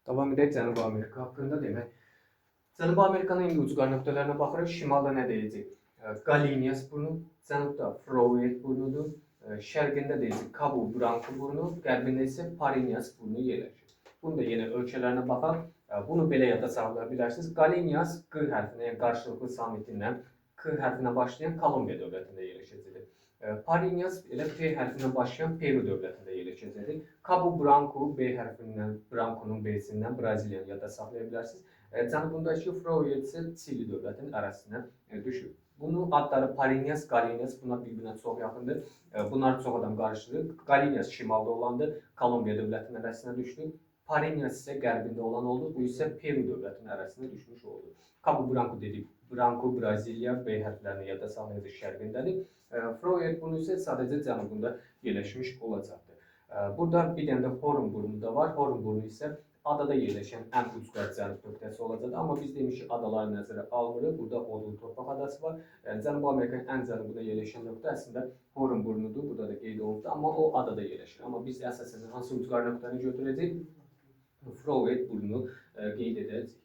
Davam edək Cənubi Amerika haqqında demək. Cənubi Amerikanın indi ucqar nöqtələrinə baxırıq. Şimalda nə deyəcək? Galinias burnu, cənubda Frouet burnudur. Şərqində deyəcək Cabo Branco burnu, qərbində isə Parinias burnu yerləşir. Bunu da yenə ölkələrinə baxaq. Bunu belə yadda saxlaya bilərsiniz. Galinias Q hərfinə, yəni qarşılıqlı samitindən K hərfinə başlayan Kolumbiya dövlətində yerləşəcəkdir. Parinias elə P hərfinə başlayan Peru dövlətində yerləşəcəkdir. Cabo Branco B hərfindən, Branco'nun B-sindən Braziliyanı yadda saxlaya bilərsiniz. Cənubundakı Frouet isə Çili dövlətinin ərazisinə düşür. Bunu adları Parinias, Galinias bunlar bir-birinə çox yaxındır. Bunları çox adam qarışdırır. Galinias şimalda olandır, Kolumbiya dövlətinin ərazisinə düşdü. Parinias isə qərbində olan oldu. Bu isə Peru dövlətinin ərazisinə düşmüş oldu. Cabo Branco dedik. Branco, Braziliya, B hərflərini yadda saxlayacaq şərqindədir. Frouet bunu isə sadəcə cənubunda yerləşmiş olacaqdır. Burada bir dənə də Horn burnu da var. Horn burnu isə adada yerləşən ən ucqar cənub nöqtəsi olacaqdır. Amma biz demişik adaları nəzərə almırıq. Burada Odlu torpaq adası var. Yəni Cənubi Amerikanın ən cənubunda yerləşən nöqtə əslində Horn burnudur. Burada da qeyd olunubdur. Amma o adada yerləşir. Amma biz əsasən hansı ucqar nöqtəni götürəcəyik? Frouet burnunu qeyd edəcəyik.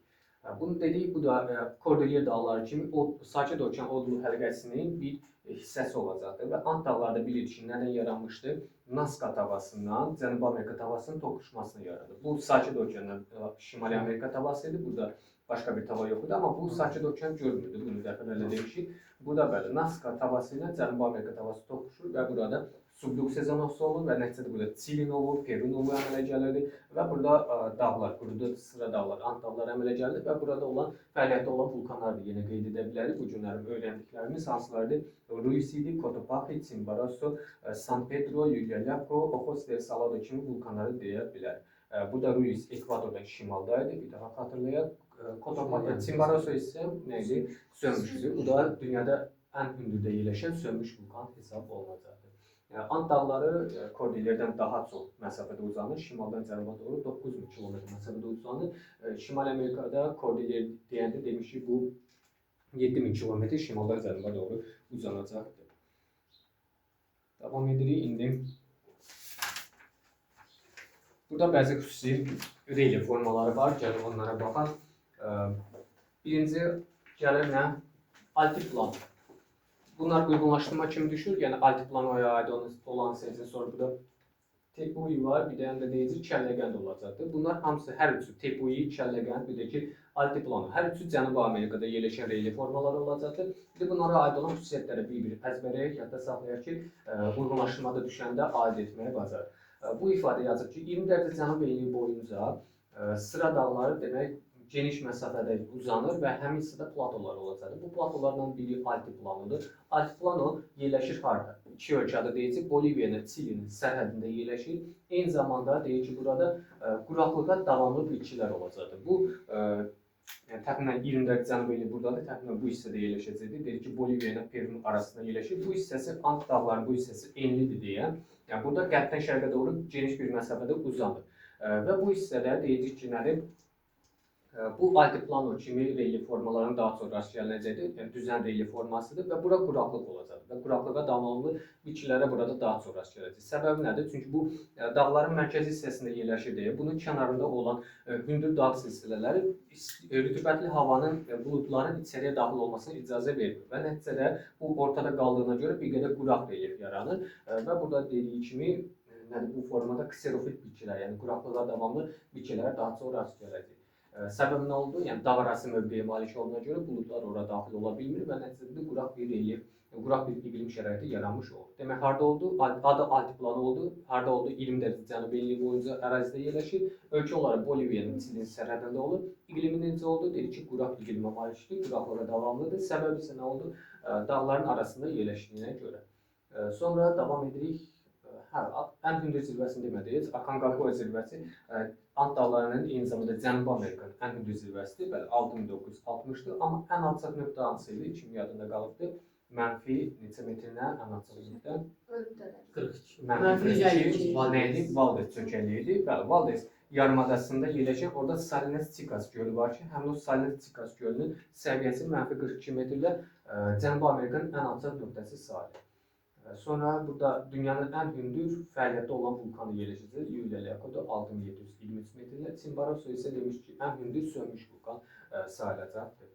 Bunu dedik, bu da Kordilyer dağları kimi o Sakit Okean odlu həlqəsinin bir hissəsi olacaqdır və Ant dağları da bilirik ki, nədən yaranmışdı? Nazka tavasından Cənubi Amerika tavasının toqquşmasını yaradır. Bu Sakit Okeandan Şimali Amerika tavası idi. Burada başqa bir tava yox idi, amma bu Sakit Okean görmürdü. Bunu dəfələrlə demişik. Burada bəli, Nazka tavası ilə Cənubi Amerika tavası toqquşur və burada subduksiya zonası olur və nəticədə burada Çili novu, Peru novu əmələ gəlirdi və burada dağlar, burada sıra dağlar, Ant dağları əmələ gəldi və burada olan fəaliyyətdə olan vulkanlar da yenə qeyd edə bilərik. Bu günlərin öyrəndiklərimiz hansılardır? Ruiz idi, Cotopaxi, Chimborazo, San Pedro, Llullaillaco, Ojos del Salado kimi vulkanları deyə bilərik. Burada Ruiz ekvatordan şimaldaydı, bir daha xatırlayaq. Cotopaxi, Chimborazo isə nə idi? Sönmüş idi. Bu da dünyada ən hündürdə yerləşən sönmüş vulkan hesab olunacaqdır. Ant dağları Kordillerdən daha çox məsafədə uzanır. Şimaldan cənuba doğru 9000 km məsafədə uzanır. Şimali Amerikada Kordiller deyəndə demişik bu 7000 km şimaldan cənuba doğru uzanacaqdır. Davam edirik indi. Burada bəzi xüsusi relyef formaları var. Gəlin onlara baxaq. Birinci gəlir nə? Altiplano. Bunlar uyğunlaşdırma kimi düşür. Yəni altiplanoya aid olan seçin. Sonra burada Tepui var, bir də deyəcək Kəlləqənd olacaqdır. Bunlar hamısı hər üçü Tepui, Kəlləqənd, bir də ki Altiplano. Hər üçü Cənubi Amerikada yerləşən relyef formaları olacaqdır. Bir də bunlara aid olan xüsusiyyətləri bir-bir əzbərləyək, yadda saxlayaq ki, uyğunlaşdırmada düşəndə aid etməyə bacarır. Bu ifadə yazıb ki, 20 dərəcə cənub enliyi boyunca sıra dağları demək geniş məsafədə uzanır və həmin hissədə platolar olacaqdır. Bu platolardan biri Altiplanodur. Altiplano yerləşir harda? İki ölkədə deyəcək, Boliviya ilə Çilinin sərhədində yerləşir. Eyni zamanda deyir ki, burada quraqlığa davamlı bitkilər olacaqdır. Bu yəni, təxminən 20 dərəcə cənub enliyi buradadır, təxminən bu hissədə yerləşəcəkdir. Deyir ki, Boliviya ilə Perunun arasında yerləşir. Bu hissəsi Ant dağlarının bu hissəsi enlidir deyə. Yəni burada qərbdən şərqə doğru geniş bir məsafədə uzanır. Və bu hissədə deyəcək ki, nədir? Bu altiplano kimi relyef formalarının daha çox rast gəlinəcəkdir. Yəni düzən relyef formasıdır və bura quraqlıq olacaqdır və quraqlığa davamlı bitkilərə burada daha çox rast gələcək. Səbəbi nədir? Çünki bu dağların mərkəzi hissəsində yerləşir deyə bunun kənarında olan hündür dağ silsilələri rütubətli havanın, buludların içəriyə daxil olmasına icazə vermir və nəticədə bu ortada qaldığına görə bir qədər quraq relyef yaranır və burada dediyi kimi nədir bu formada kserofit bitkilər, yəni quraqlığa davamlı bitkilərə daha çox rast gələcək. Səbəbi nə oldu? Yəni dağ arası mövqeyə malik olduğuna görə buludlar ora daxil ola bilmir və nəticədə quraq bir relyef, quraq bir iqlim şəraiti yaranmış oldu. Demək harda oldu? Adı Altiplano oldu. Harda oldu? 20 dərəcə cənub enliyi boyunca ərazidə yerləşir. Ölkə olaraq Boliviyanın Çilinin sərhədində olur. İqlimi necə oldu? Dedi ki, quraq iqlimə malikdir, quraqlığa davamlıdır. Səbəbi isə nə oldu? Dağların arasında yerləşdiyinə görə. Sonra davam edirik. Hə, ən hündür zirvəsini demədik. Aconcagua zirvəsi Ant dağlarının eyni zamanda Cənubi Amerikanın ən hündür zirvəsidir. Bəli, 6960-dır. Amma ən alçaq nöqtə hansı idi? Kim yadında qalıbdır? Mənfi neçə metrinə ən alçaq nöqtə? 42. Mənfi 42. Nə idi? Valdes çökəliyi idi. Bəli, Valdes yarımadasında yerləşən orada Salinas Chicas gölü var ki, həmin o Salinas Chicas gölünün səviyyəsi mənfi 42 metrlə Cənubi Amerikanın ən alçaq nöqtəsi sayılır. Sonra burada dünyanın ən hündür fəaliyyətdə olan vulkanı yerləşəcək. Llullaillaco 6723 metrlə. Chimborazo isə demiş ki, ən hündür sönmüş vulkan sayılacaqdır.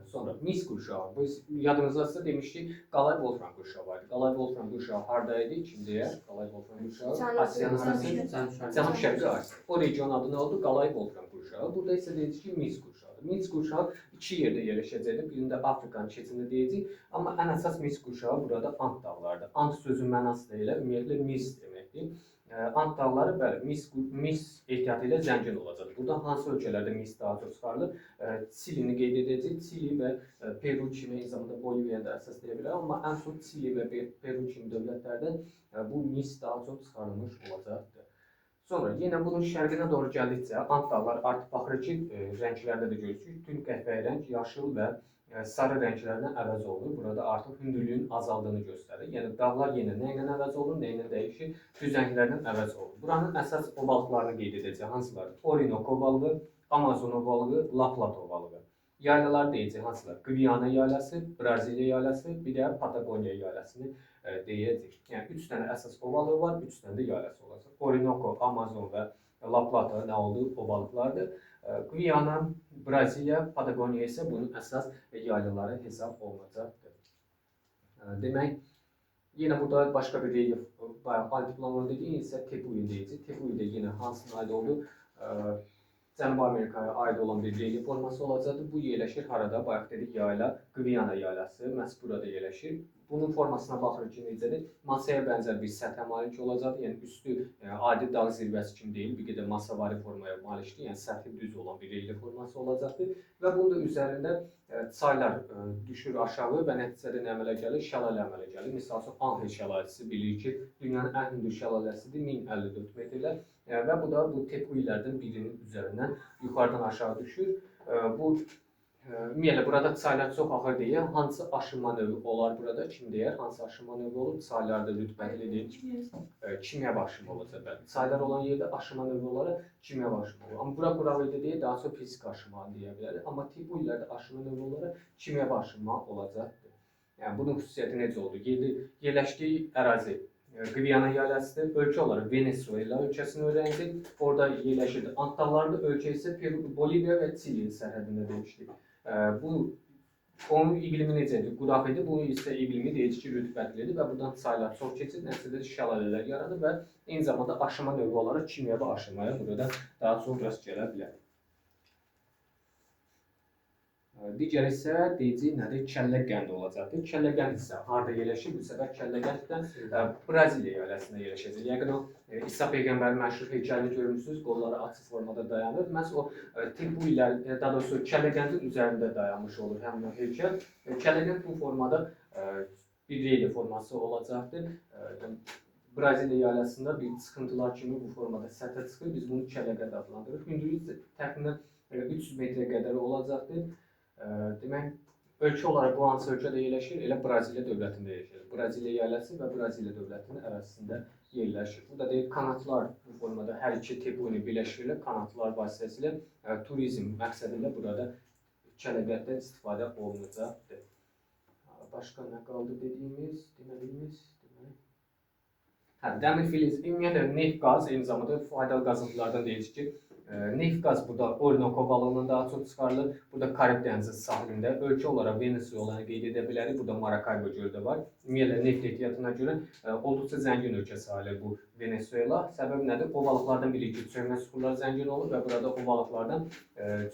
Sonra mis qurşağı. Biz yadınızdadırsa demişdik, Qalay Wolfram qurşağı var idi. Qalay Wolfram qurşağı harda idi? Kim deyər? Qalay Wolfram qurşağı Asiyanın hansı? Cənub-Şərqi Asiya. O region adı nə oldu? Qalay Wolfram qurşağı. Burada isə deyəcək ki, mis qurşağıdır. Mis qurşağı iki yerdə yerləşəcəkdir. Birində Afrikanın keçində deyəcək. Amma ən əsas mis qurşağı burada Ant dağlarıdır. Ant sözün mənası da elə ümumiyyətlə mis deməkdir. Ant dağları bəli, mis ehtiyatı ilə zəngin olacaq. Burada hansı ölkələrdə mis daha çox çıxarılır? Çilini qeyd edəcək. Çili və Peru kimi, eyni zamanda Boliviyada əsas deyə bilər. Amma ən çox Çili və Peru kimi dövlətlərdə bu mis daha çox çıxarılmış olacaqdır. Sonra yenə bunun şərqinə doğru gəldikcə Ant dağları artıq baxırıq ki, rənglərdə də görürsünüz ki, tünd qəhvəyi rəng, yaşıl və sarı rənglərlə əvəz olunur. Burada artıq hündürlüyün azaldığını göstərir. Yəni dağlar yenə nə ilə əvəz olunur, nə ilə dəyişir? Düzənliklərlə əvəz olunur. Buranın əsas ovalıqlarını qeyd edəcək. Hansılardır? Orinoco ovalığı, Amazon ovalığı, La Plata ovalığı. Yaylalar deyəcək hansılar? Gviyana yaylası, Braziliya yaylası, bir də Patagoniya yaylasını deyəcək. Yəni 3 dənə əsas ovalığı var, 3 dənə də yaylası olacaq. Orinoco, Amazon və La Plata nə oldu? Ovalıqlardır. Gviyana, Braziliya, Patagoniya isə bunun əsas yaylaları hesab olunacaqdır. Demək, yenə burada başqa bir relyef, bayaq altiplano dediyi isə Tepuy deyəcək. Tepuy də yenə hansına aid oldu? Cənubi Amerikaya aid olan bir relyef forması olacaqdır. Bu yerləşir harada? Bayaq dedik yayla, Gviyana yaylası məhz burada yerləşir. Bunun formasına baxırıq ki, necədir? Masaya bənzər bir səthə malik olacaqdır. Yəni üstü adi dağ zirvəsi kimi deyil, bir qədər masavari formaya malikdir. Yəni səthi düz olan bir relyef forması olacaqdır. Və bunun da üzərində çaylar düşür aşağı və nəticədə nə əmələ gəlir? Şəlalə əmələ gəlir. Misal üçün Anhel şəlaləsi bilirik ki, dünyanın ən hündür şəlaləsidir, 1054 metrlə. Və bu da bu tepuylərdən birinin üzərindən yuxarıdan aşağı düşür. Bu ümumiyyətlə burada çaylar çox axır deyə hansı aşınma növü olar burada? Kim deyər? Hansı aşınma növü olur? Çaylarda rütbətlidir. Kimyəvi aşınma olacaq, bəli. Çaylar olan yerdə aşınma növü olaraq kimyəvi aşınma olur. Amma bura quraq idi deyə daha çox fiziki aşınma deyə bilərik. Amma tepuylərdə aşınma növü olaraq kimyəvi aşınma olacaqdır. Yəni bunun xüsusiyyəti necə oldu? Yerləşdiyi ərazi Gviyana yaylasıdır. Ölkə olaraq Venezuela ölkəsini öyrəndik. Orada yerləşirdi. Ant dağlarında ölkə isə Peru, Boliviya və Çilinin sərhədində demişdik. Bu onun iqlimi necədir? Quraq idi. Bunun isə iqlimi deyəcək ki, rütubətlidir və buradan çaylar çox keçir. Nəticədə şəlalələr yaranır və eyni zamanda aşınma növü olaraq kimyəvi aşınmaya burada daha çox rast gələ bilər. Digər isə deyəcək nədir? Kəllə qəndi olacaqdır. Kəllə qənd isə harada yerləşir? Bu səfər kəllə qənd də Braziliya yayləsində yerləşəcək. Yəqin o İsa Peyğəmbərin məşhur heykəlini görmüsünüz, qolları açıq formada dayanır. Məhz o tepuylər, daha doğrusu kəllə qəndin üzərində dayanmış olur həmin o heykəl. Kəllə qənd bu formada bir relyef forması olacaqdır. Braziliya yaylasında bir çıxıntılar kimi bu formada səthə çıxır. Biz bunu kəllə qənd adlandırırıq. Hündürlüyü təxminən 300 metrə qədər olacaqdır. Demək, ölkə olaraq bu hansı ölkədə yerləşir? Elə Braziliya dövlətində yerləşir. Braziliya yaylası və Braziliya dövlətinin ərazisində yerləşir. Burada deyir, kanatlar bu formada hər iki tepuyunu birləşdirirlər. Kanatlar vasitəsilə turizm məqsədi ilə burada kələbədən istifadə olunacaqdır. Başqa nə qaldı dediyimiz, demədiyimiz, demək. Hə, dəmir filiz, ümumiyyətlə neft qaz eyni zamanda faydalı qazıntılardan deyilir ki, neft qaz burada Orinoco ovalığından daha çox çıxarılır. Burada Karib dənizi sahilində ölkə olaraq Venezuelanı qeyd edə bilərik. Burada Maracaibo gölü də var. Ümumiyyətlə neft ehtiyatına görə olduqca zəngin ölkə sayılır bu Venezuela. Səbəb nədir? Ovalıqlardan bilirik ki, çökmə suxurlar zəngin olur və burada ovalıqlardan,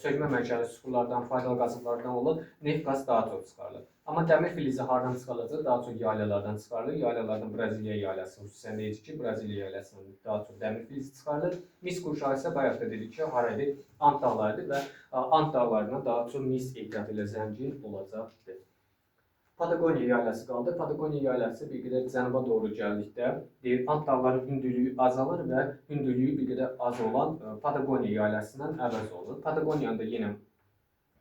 çökmə mənşəli suxurlardan, faydalı qazıntılardan olan neft qaz daha çox çıxarılır. Amma dəmir filizi hardan çıxarılacaq? Daha çox yaylalardan çıxarılır. Yaylalardan Braziliya yaylası xüsusən deyəcək ki, Braziliya yaylasından daha çox dəmir filizi çıxarılır. Mis qurşağı isə bayaq da dedik ki, hara idi? Ant dağlarıdır və Ant dağlarından daha çox mis ehtiyatı ilə zəngin olacaqdır. Patagoniya yaylası qaldı. Patagoniya yaylası bir qədər cənuba doğru gəldikdə deyir, Ant dağlarının hündürlüyü azalır və hündürlüyü bir qədər az olan Patagoniya yaylasından əvəz olunur. Patagoniyanın da yenə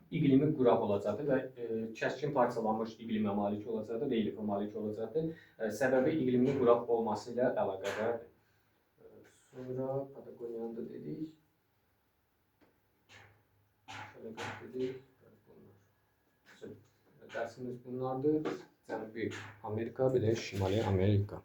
iqlimi quraq olacaqdır və kəskin parçalanmış iqlimə malik olacaqdır, relyefə malik olacaqdır. Səbəbi iqliminin quraq olması ilə əlaqədardır. Sonra Patagoniyanı da dedik. Şöyle dedik. Bunlar. Dərsimiz bunlardır. Cənubi Amerika, bir də Şimali Amerika.